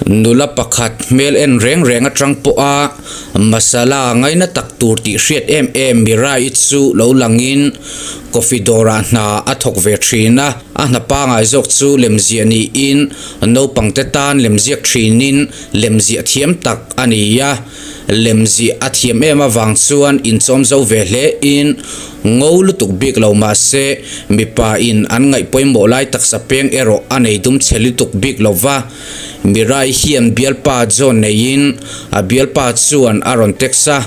Nula pakhat hmel en reng reng atang pawha masala ngaina tak tur tih hriat em em Mirai chu lo langin coffee dawrah hna a thawk ve thin a, a hna pangai zawk chu lemziah niin naupangte tan lemziak thinin lemziah thiam tak a ni a. Lemziah a thiam em avang chuan inchawm zo ve hle in ngo lutuk bik lo mahse mipa in an ngaih pawimawh lai taksa peng erawh a nei dum chhe lutuk bik lo va. Mirai hian bialpa John neiin a bialpa chuan a rawn text a,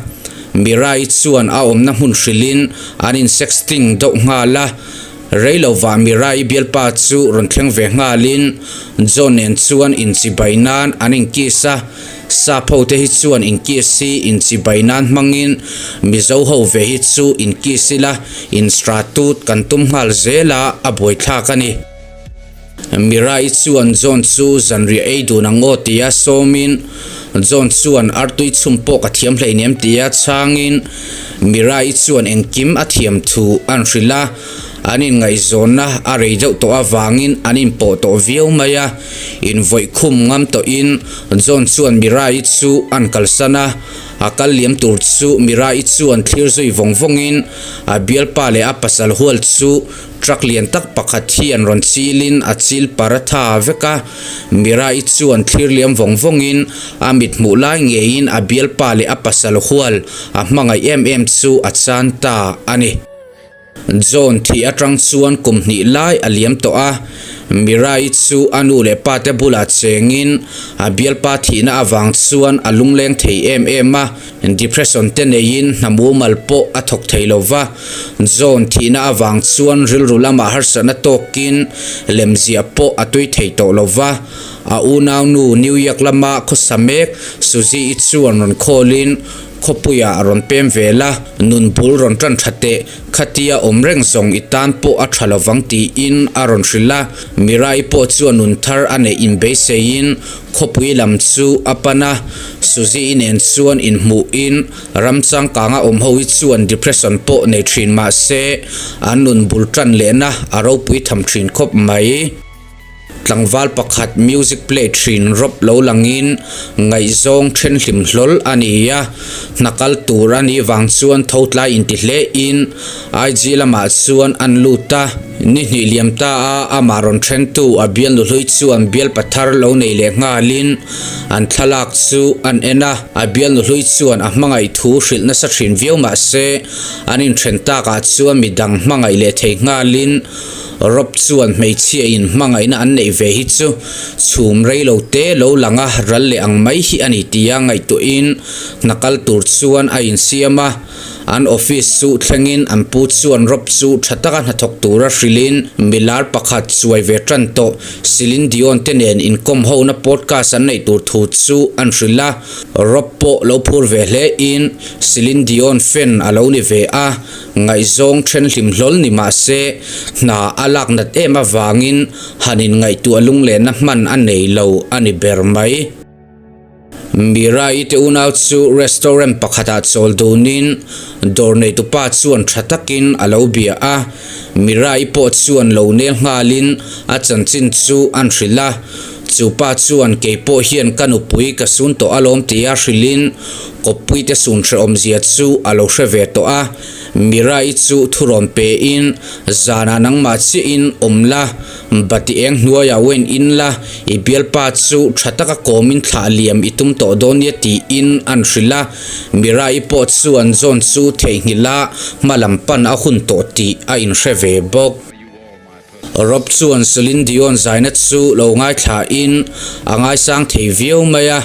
Mirai chuan a awmna hmun hrilhin an in sexting deuh nghal a, rei lovah Mirai bialpa chu rawn thleng ve nghalin John nen chuan inchibai nan an in kiss a. Sap ho te hi chuan in kiss hi in chibai nan hmangin Mizo ho ve hi chu in kiss ila in stratut kan tum nghal zel a, a buaithlak a ni. Mirai chuan John chu zanriah ei dun ang aw tia sawmin John chuan artui chhum pawh ka thiam hleinem tia chhangin Mirai chuan engkim a thiam thu an hrilh a, an inngaihzawnna a rei deuh tawh avangin an inpawh tawh viau mai a. Invawih khum ngam tawhin John chuan Mirai chu an kalsan a, a kal liam tur chu Mirai chuan thlir zui vawng vawngin a bialpa leh a pasal hual chu truck lian tak pakhat hi an rawn chilin a chil paratha vek a. Mirai chuan thlir liam vawng vawngin a mit hmuh lai ngeiin a bialpa leh a pasal hual a hmangaih em em chu a chan ta a ni. John thih atang chuan kum hnih lai a liam tawh a, Mirai chu a nu leh pa te bulah chengin a bialpa thihna avang chuan a lungleng thei em em a, depression te neiin hna mumal pawh a thawk thei lo va. John thihna avang chuan rilru lamah harsatna tawkin lemziah pawh a tui thei tawh lo va. A unaunu New York lama khawsa mek Suzy-i chuan rawn call-in, Khawpuiah a rawn pem vel a, nun bul rawn tan tha teh, khatia awm reng zawng i tan pawh a tha lovang tiin a rawn hrilh a. Mirai pawh chuan nun thar a neih inbeiseiin khawpui lam chu a pan a, Suzy-i nen chuan inhmuhin ram changkanga awm ho hi chuan depression pawh nei thin mah se an nun bul tan lehna a ropui tham thin khawp mai. Tlangval pakhat music play thin rawp lo langin ngaihzawng then hlim hlawl a ni a, hna kal tur a nih vang chuan tho tlai inti hle in IG lamah chuan an lut a, ni hnih liam ta a amah rawn then tu a bial nuhlui chuan bial pathar lo nei leh nghalin an thlalak chu an en a, a bial nuhlui chuan a hmangaih thu hrilh nasa thin viau mah se an inthen takah chuan midang hmangaih leh thei nghalin Rob chuan hmeichhia in hmangaihna an neih ve hi chu chhum rei lo te lo lang a, ral leh ang mai hi a ni tia ngaihtuahin hna kal tur chuan a insiam a. An office chu thlengin an pu chuan Rob chu tha taka hnathawk tura hrilhin milar pakhat chuai ve tan tawh Celine Dion te nen inkawm hona podcast an neih tur thu chu an hrilh a. Rob pawh lo phur ve hle in Celine Dion fan a lo ni ve a. Ngaihzawng then hlim hlawl ni mah se, hna a lak nat em avangin han inngaihtuah lunglenna hman a nei lo a ni ber mai. Mira-i te unau chu restaurant pakhatah chawl dunin dawr neitupa chuan tha takin a lo bia a. Mira-i pawh chuan lo nel nghalin a chanchin chu an hrilh a. Chu pa chuan kei pawh hian ka nupui ka sun tawh alawm tia hrilhin kawppuite sun hrehawmzia chu a lo hre ve tawh a. Mirai chu thurawn pein zanah nangmah chiahin awm la, bati eng hnuaiah wen in la, i bialpa chu tha taka kawmin thlah liam i tum tawh dawn nia tiin an hrilh a. Mirai pawh chuan John chu theihnghilh a, hma lam pan a hun tawh tih a inhre ve bawk. Rob chuan Celine Dion zaina chu lo ngaithlain a ngaisang thei viau mai a,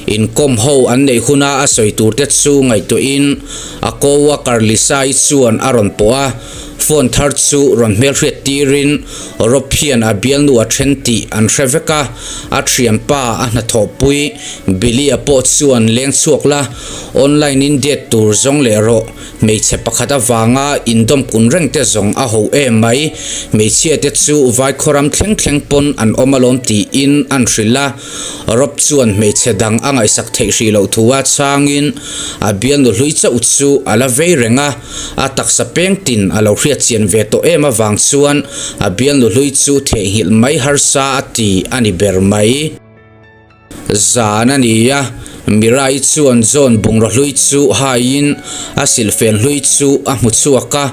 inkawm ho an neih huna a sawi turte chu ngaihtuahin a co-worker Lisa-i chuan a rawn pawh a, phone thar chu rawn hmelhriat tirin Rob hian a bialnu a then tih an hre vek a, a thianpa a hnathawhpui Billy-a pawh chuan leng chhuak la, online-in date tur zawng leh rawh. Hmeichhe pakhat avanga indawm kun reng te zawng a ho em mai. Hmeichhia te chu vaikhawram thleng thleng pawn an awm alawm tiin an hrilh a. Rob chuan hmeichhe dang a ngaihsak theih hrih loh thu a chhangin a bialnu hlui chauh chu a la vei reng a. A taksa peng tin a lo hriat chian ve tawh em avang chuan a bialnu hlui chu theihnghilh mai harsa a ti a ni ber mai. Zan a ni a, Mirai chuan John bungraw hlui chu haiin a silhfen hlui chu a hmu chhuak a,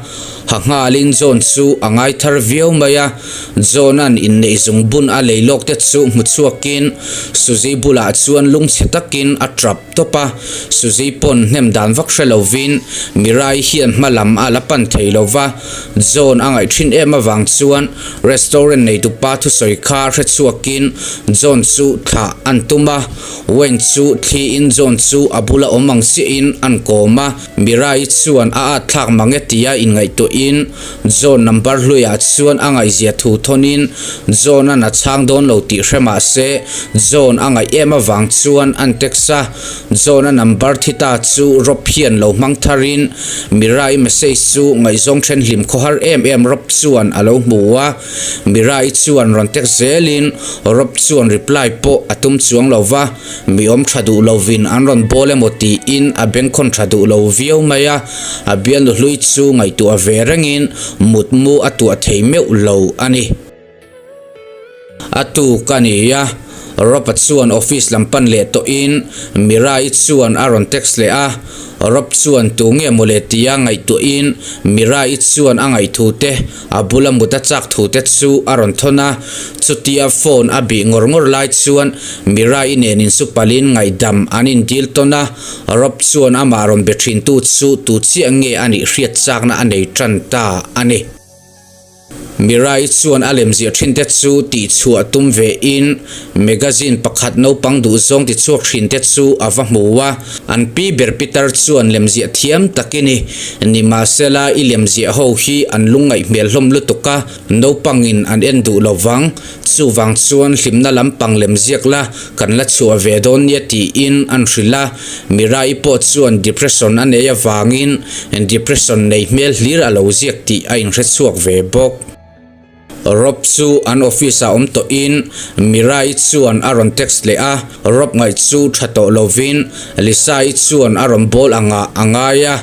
ha nghalin John chu a ngai thar viau mai a. John-a'n inneih zung bun a lei lawk te chu hmu chhuakin Suzy bulah chuan lungchhe takin a tap tawp a. Suzy pawn hnem dan vak hre lovin Mirai hian hma lam a la pan thei lo va, John a ngaih thin em avang chuan Restaurant neitupa thusawi kha hre chhuakin John chu thlah an tum a, Wayne chu thliin John chu a bula awm ang chiahin an kawm a, Mirai chuan a at thlak mang e tia inngaihtuahin John number hluiah chuan a ngaihzia thu thawnin John an a chhang dawn lo tih hre mah se John a ngaih em avang chuan an text a, John a number thi ta chu Rob hian lo hmang tharin Mirai message chu ngaihzawng then hlim khawhar em em Rob chuan a lo hmu a, Mirai chuan rawn text zelin Rob chuan reply pawh a tum chuang lo va, mi awm tha duh lovin an rawn bawl emaw tiin a bengkhawn tha duh lo viau mai a, a bialnu hlui chu ngaihtuah ve rengin mutmu a tuah thei meuh lo a ni. A tuk a ni a, Rob-a chuan office lam pan leh tawhin Mira-i chuan a rawn text leh a. Rob chuan tu nge maw le tia ngaihtuahin Mira-i chuan a ngaihthu te, a bula mut a chak thu te chu a rawn thawn a. Chutia phone a bih ngawr ngawr lai chuan Mira-i nen insupalin ngaihdam an indil tawn a. Rob chuan amah rawn be thintu chu tu chiah nge a nih hriat chakna a nei tan ta a ni. Mirai chuan a lemziah thinte chu tihchhuah tum ve in magazine pakhat naupang duhzawng tichhuak thinte chu a va hmu a. An pi ber Peter chuan lemziah thiam tak i ni. Nimahsela i lemziah ho hi an lungngaih hmel hlawm lutuk a, naupangin an en duh lo vang. Chuvang chuan hlimna lampang lemziak la kan la chhuah ve dawn nia tiin an hrilh a. Mirai pawh chuan depression a nei avangin depression nei hmel hlir a lo ziak tih a inhre chhuak ve bawk. Rob chu an office ah awm tawhin Mirai chuan a rawn text leh a, Rob ngaih chu tha tawh lovin Lisa-i chuan a rawn bawl angah a ngai a,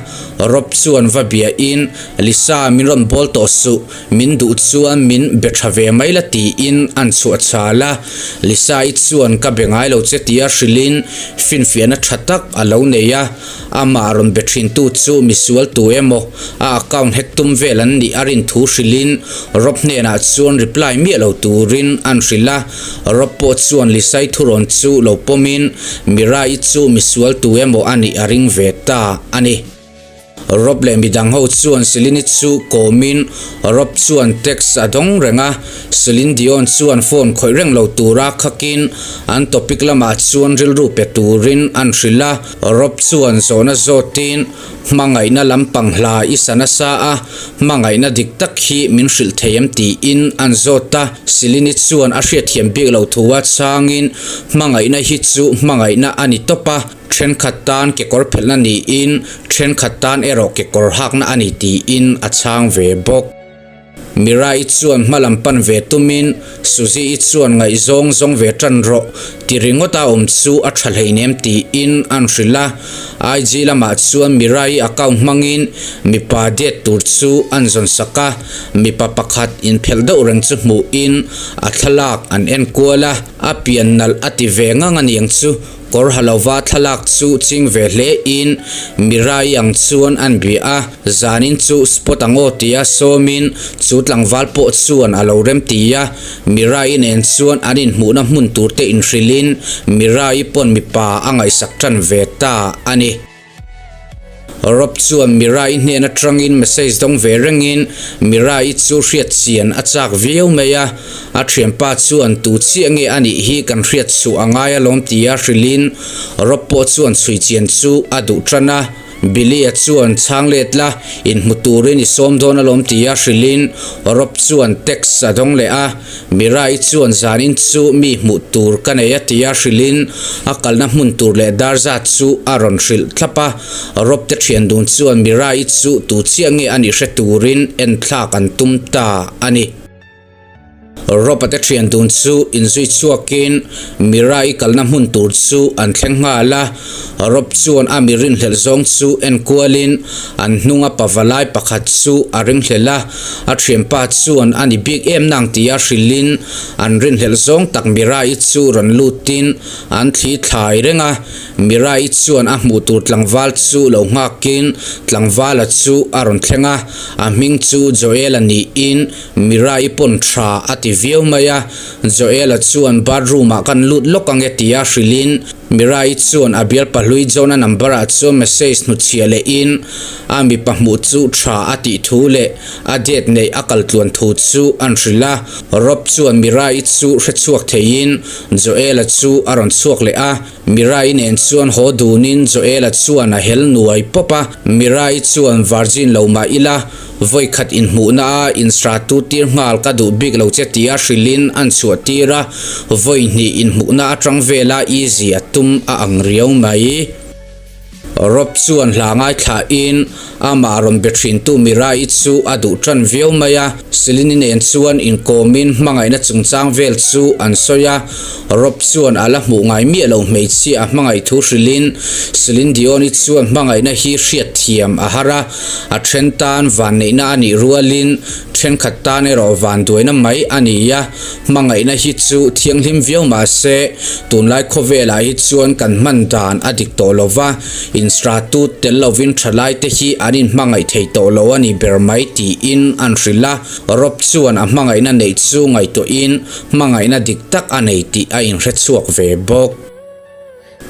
Rob chuan va biain Lisa min rawn bawl tawh suh, Min duh chuan min be tha ve mai la tiin an chhuah chhal a, Lisa-i chuan ka be ngai lo che tia hrilhin finfiahna tha tak a lo nei a, amah rawn be thintu chu misual tu emaw a account hack tum vel an nih a rin thu hrilhin Rob hnenah chuan reply miah lo turin an hrilh a, Rob pawh chuan Lisa-i thurawn chu lo pawmin Mira-i chu misual tu emaw a nih a ring ve ta a ni. Rob leh midang ho chuan Celine chu kawmin Rob chuan text a dawng reng a, Celine Dion chuan phone khawih reng lo tura khakin an topic lamah chuan rilru pe turin an hrilh a, Rob chuan zawhna zawtin hmangaihna lampang hla i sa nasa a, hmangaihna dik tak hi min hrilh thei em tiin an zawt a, Celine chuan a hriatthiam bik lo thu a chhangin hmangaihna hi chu hmangaihna a ni tawp a. Thenkhat tan kekawr phelhna niin thenkhat tan erawh kekawr hakna a ni tiin a chhang ve bawk. Mira-i chuan hma lam pan ve tumin Suzy-i chuan ngaihzawng zawng ve tan rawh ti ringawt a awm chu a tha hleinem tiin an hrilh a. IG lamah chuan Mira-i account hmangin mipa date tur chu an zawn sak a, mipa pakhat inphelh deuh reng chu hmuhin a thlalak an enkual a, a pian nalh a ti ve ngang a niang chu. Kawr ha lova thlalak chu ching ve hle in Mirai ang chuan an bia a, zanin chu spot ang aw tia sawmin chu tlangval pawh chuan a lo rem ti a, Mirai nen chuan an inhmuhna hmun tur te inhrilhin Mirai pawn mipa a ngaihsak tan ve ta a ni. Rob chuan Mira-i hnen atangin message dawng ve rengin Mira-i chu hriat chian a chak viau mai a, a thianpa chuan tu chiah nge a nih hi kan hriat chhuah a ngai alawm tia hrilhin Rob pawh chuan chhui chian chu a duh tan a, Billy-a chuan chhang let la, inhmu turin i sawm dawn alawm tia hrilhin Rob chuan text a dawng leh a. Mirai chuan zanin chu mi hmuh tur ka nei a tia hrilhin a kalna hmun tur leh dar zat chu a rawn hrilh thlap a. Rob te thian dun chuan Mirai chu tu chiah nge a nih hre turin enthlak an tum ta a ni. Rob-a te thian dun chu inzui chhuakin Mira-i kalna hmun tur chu an thleng nghal a. Rob chuan a mi rinhlelh zawng chu en kualin an hnunga pavalai pakhat chu a ringhlelh a, a thianpa chuan a ni bik em nang tia hrilhin an rinhlelh zawng tak Mira-i chu rawn lutin an thli thlai reng a. Mira-i chuan a hmuh tur tlangval chu lo nghakin tlangvala chu a rawn thleng a, a hming chu Joel-a niin Mira-i pawn tha a ti viau mai a, Joel-a chuan bathroom ah kan lut lawk ange tia hrilhin Mira-i chuan a bialpa hlui John-a number ah chuan message hnutchhiah lehin a mipa hmuh chu tha a tih thu leh a date neih a kal tluan thu chu an hrilh a. Rob chuan Mira-i chu hrechhuak theiin Joel-a chu a rawn chhuak leh a. Mira-i nen chuan haw dunin Joel-a chuan a hel nuai pawp a. Mira-i chuan Virgin lo mah ila, vawi khat inhmuhna a insra tu tir nghal ka duh bik lo che tia hrilhin an chhuah tir a, vawi hnih inhmuhna atang vela easy a tum a ang riau mai. Rob chuan hla ngaithlain amah rawn be thintu Mira-i chu a duh tan viau mai a, Selini nen chuan inkawmin hmangaihna chungchang vel chu an sawi a, Rob chuan a la hmuh ngai miah lo hmeichhia a hmangaih thu hrilhin Celine Dion-i chuan hmangaihna hi hriatthiam a har a, a then tan vanneihna a nih rualin thenkhat tan erawh vanduaina mai a ni a. Hmangaihna hi chu thianghlim viau mah se, tunlai khawvelah hi chuan kan hman dan a dik tawh lo va, instratut tel lovin thalaite hi an inhmangaih thei tawh lo a ni ber mai tiin an hrilh a. Rob chuan a hmangaihna neih chu ngaihtuahin hmangaihna dik tak a nei tih a inhrechhuak ve bawk.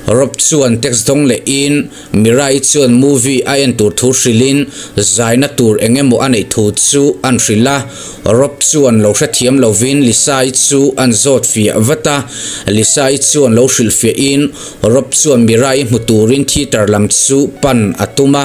Rob chuan text dawng lehin Mirai chuan movie a en tur thu hrilhin zaina tur eng emaw a neih thu chu an hrilh a. Rob chuan lo hrethiam lovin Lisa-i chu an zawt fiah vat a. Lisa-i chuan lo hrilh fiahin Rob chuan Mirai hmu turin theatre lam chu pan a tum a.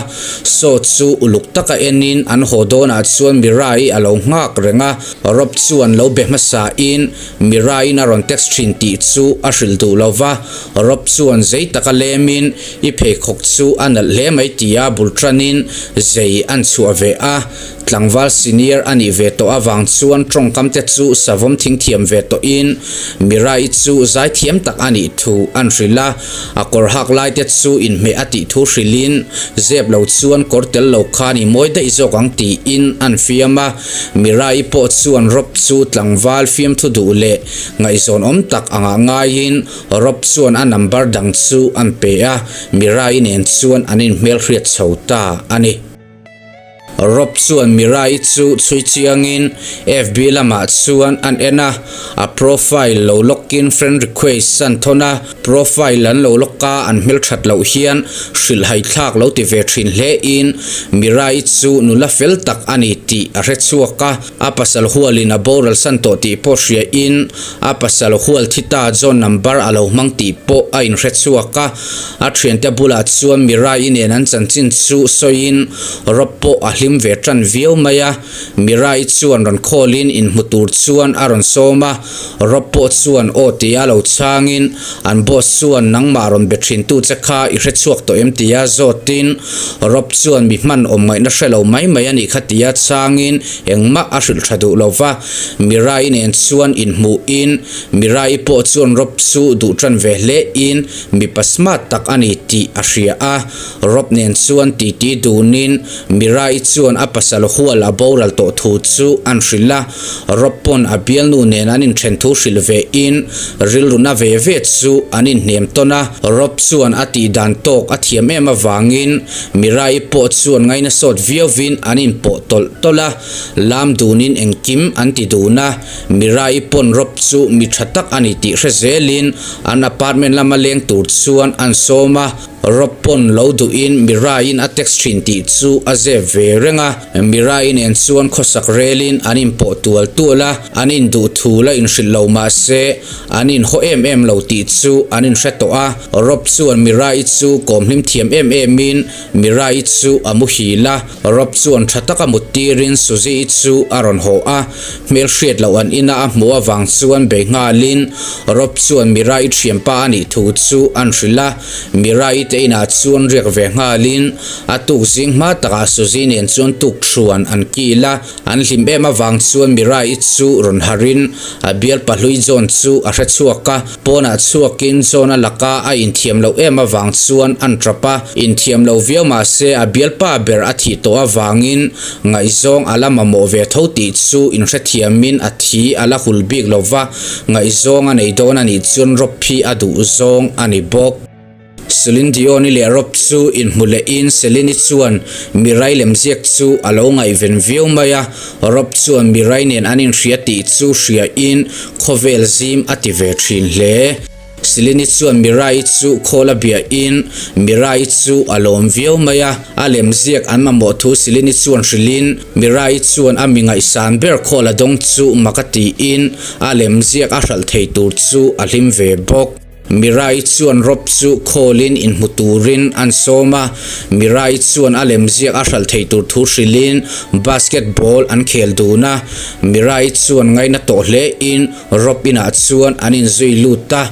Show chu uluk taka enin an haw dawnah chuan Mirai a lo nghak reng a. Rob chuan lo be hmasain Mira-in a rawn text thin tih chu a hrilh duh lo va, Rob chuan zei taka lemin i pheikhawk chu a nalh hle mai tia bul tanin zei an chhuah ve a. Tlangval senior a nih ve tawh avang chuan tawngkam te chu savawm thing thiam ve tawhin Mira-i chu zaithiam tak a nih thu an hrilh a, a kawr hak lai te chu inhmeh a tih thu hrilhin zep lo chuan kawr tel lo khan i mawi daih zawk ang tiin an fiam a. Mirai pawh chuan Rob chu tlangval fiamthu duh leh ngaihzawn awm tak angah ngaiin Rob chuan a number dang chu an pe a, Mirai nen chuan an inhmelhriat chho ta a ni. Rob chuan Mirai chu chhui chiangin FB lamah chuan an en a, a profile lo lawkin friend request an thawn a, Profile an lo lawk a, an hmelthat loh hian hrilhhai thlak lo ti ve thin hle in Mirai chu nula fel tak a ni tih a hre chhuak a, a pasal hualin a boral san tawh tih pawh hria in a pasal hual thi ta John number a lo hmang tih pawh a inhre chhuak a, a thiante bulah chuan Mirai nen an chanchin chu sawiin Rob pawh a hlim ve tan viau mai a, Mirai chuan rawn call in inhmu tur chuan a rawn sawm a, Rob pawh chuan aw tia lo chhangin an boss chuan nangmah rawn be thin tu che kha i hre chhuak tawh em tia zawtin Rob chuan mi hman awm ngaihna hre lo mai mai a nih kha tia chhangin engmah a hrilh tha duh lo va. Mirai nen chuan inhmuhin Mirai pawh chuan Rob chu duh tan ve hle in mipa smart tak a ni tih a hria a. Rob nen chuan titi dunin Mirai chuan a pasal hual a boral tawh thu chu an hrilh a. Rob pawn a bialnu nen an inthen thu hrilh ve in rilru na ve ve chu an inhnem tawn a, Rob chuan a tih dan tawk a thiam em avangin Mirai pawh chuan ngaina sawt viauvin an inpawh tawlh tawlh a, lam dunin engkim an ti dun a, Mirai pawn Rob chu mi tha tak a ni tih hre zelin an apartment lama leng tur chuan an sawm a. Rob pawn lo duhin Mirai-in a text thin tih chu a zep ve reng a, Mirai nen chuan khawsak relin an inpawh tual tual a, an induh thu la inhrilh lo mah se an inhaw em em lo tih chu an inhre tawh a. Rob chuan Mirai chu kawm hlim thiam em emin Mirai chu a muhil a, Rob chuan tha taka mut tirin Suzy-i chu a rawn haw a, hmelhriat loh an ina a hmuh avang chuan bei nghalin Rob chuan Mirai thianpa a nih thu chu an hrilh a. Mirai te inah chuan riak ve nghalin a tuk zing hma takah Suzy nen chuan tukṭhuan an kil a, an hlim em avang chuan Mirai-i chu rawn harhin a bialpa hlui John chu a hre chhuak a, pawnah chhuakin John-a laka a inthiam loh em avang chuan an ṭap a, inthiam lo viau mah se a bialpa ber a thih tawh avangin ngaihzawng a la mamawh ve tho tih chu inhrethiamin a thi a la hul bik lo va, ngaihzawng a nei dawn a nih chuan rawp hi a duh zawng a ni bawk. Celine Dion-i leh Rob chu inhmu lehin Celine-i chuan Mirai lemziak chu a lo ngaihven viau mai a, Rob chuan Mirai nen an inhria tih chu hriain khawvel zim a ti ve thin hle. Celine-i chuan Mirai-i chu khawl a biahin Mirai-i chu a lawm viau mai a, a lemziak an mamawh thu Celine-i chuan hrilhin Mirai-i chuan a mi ngaihsan ber khawl a dawng chu mak a tiin a lemziak a hralh thei tur chu a hlim ve bawk. Mirai chuan Rob chu khawlin inhmu turin an sawm a, Mirai chuan a lemziak a hralh thei tur thu hrilhin basketball an khel dun a, Mirai chuan ngaina tawh hlein Rob inah chuan an inzui lut a,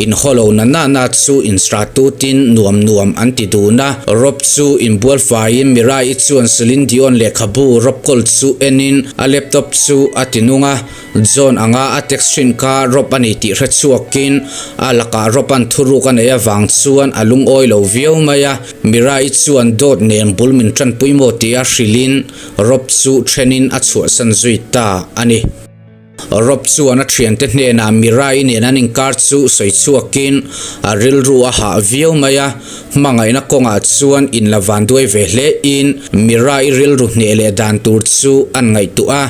inhawlo na na na chu instratutin nuam nuam an ti dun a, Rob chu inbual faiin Mirai chuan Celine Dion lehkhabu Rob kawl chu enin a laptop chu a tinung a. John anga a text hrin kha Rob a ni tih hre chhuakin a lakah Rob-a'n thuruk a neih avang chuan a lungawi lo viau mai a. Mirai chuan dawt nen bul min tanpui maw tia hrilhin Rob chu thenin a chhuahsan zui ta a ni. Rob chuan a thiante hnenah Mirai nen an inkar chu sawi chhuakin a rilru a hah viau mai a. Hmangaihna kawngah chuan inla vanduai ve hlein Mirai rilru hneh leh dan tur chu an ngaihtuah a.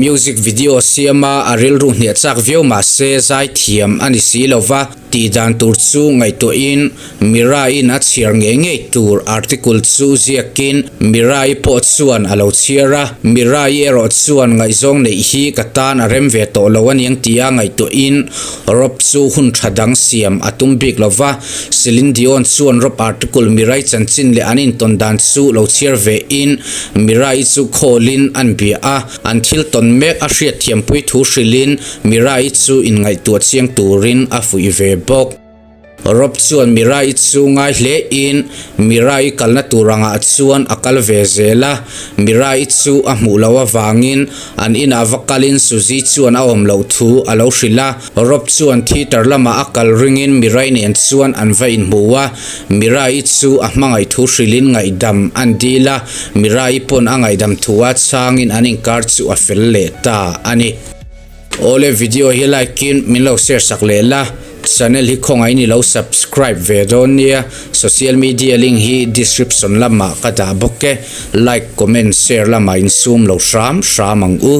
Music video siama a rilru hneh chak viau mah se zai thiam a ni si lo va, tih dan tur chu ngaihtuahin Mirai-in a chhiar ngei ngei tur article chu ziakin Mirai pawh chuan a lo chhiar a, Mirai erawh chuan ngaihzawng neih hi ka tan a rem ve tawh lo aniang tia ngaihtuahin Rob chu hun tha dang siam a tum bik lo va, Celine Dion chuan Rob article Mirai chanchin leh an intawn dan chu lo chhiar vein Mirai chu khawlin an bia a, an thil tawn mek a hriatthiampui thu hrilhin Mirai chu inngaihtuah chiang turin a fuih ve bawk. Rob chuan Mirai chu ngai hlein Mirai kalna tur angah chuan a kal ve zel a, Mirai chu a hmuh loh avangin an inah va kalin Suzy chuan a awm loh thu a lo hrilh a, Rob chuan theatre lamah a kal ringin Mirai nen chuan an va inhmu a, Mirai chu a hmangaih thu hrilhin ngaihdam an dil a, Mirai pawn a ngaihdam thu a chhangin an inkar chu a fel leh ta a ni. Awle video hi like in min lo share sak leh la, channel hi khawngaih in i lo subscribe ve dawn nia, social media link hi description lamah ka dah bawk e, like comment share lamah insum lo hram hram ang u.